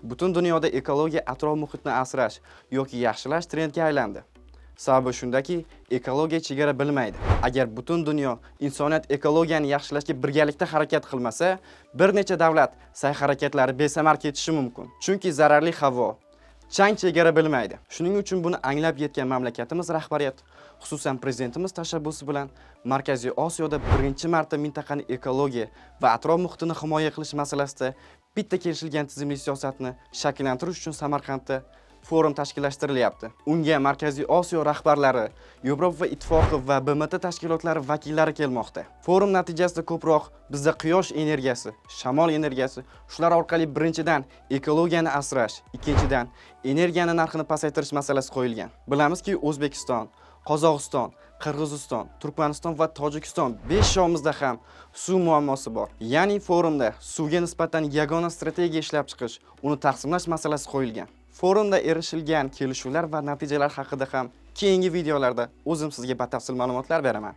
Butun dunyoda ekologiya, atrof muhitni asrash yoki yaxshilash trendga aylandi. Sababi shundaki, ekologiya chegara bilmaydi. Agar butun dunyo, insoniyat ekologiyani yaxshilashga birgalikda harakat qilmasa, bir necha davlat sa'y-harakatlari besamar ketishi mumkin. Chunki zararli havo, chang chegara bilmaydi. Shuning uchun buni anglab yetgan mamlakatimiz rahbariyati, xususan prezidentimiz tashabbusi bilan Markaziy Osiyoda birinchi marta mintaqani ekologiya va atrof muhitini himoya qilish masalasida bitta kelishilgan tizimli siyosatni shakllantirish uchun Samarqandda forum tashkillashtirilyapti. Unga Markaziy Osiyo rahbarlari, Yevropa Ittifoqi va BMT tashkilotlari vakillari kelmoqda. Forum natijasida ko'proq bizda quyosh energiyasi, shamol energiyasi, shular orqali birinchidan ekologiyani asrash, ikkinchidan energiyani narxini pasaytirish masalasi qo'yilgan. Bilamizki, O'zbekiston, Qozog'iston, Qirg'iziston, Turkmaniston va Tojikiston beshovimizda ham suv muammosi bor. Ya'ni forumda suvga nisbatan yagona strategiya ishlab chiqish, uni taqsimlash masalasi qo'yilgan. Forumda erishilgan kelishuvlar va natijalar haqida ham keyingi videolarda o'zim sizga batafsil ma'lumotlar beraman.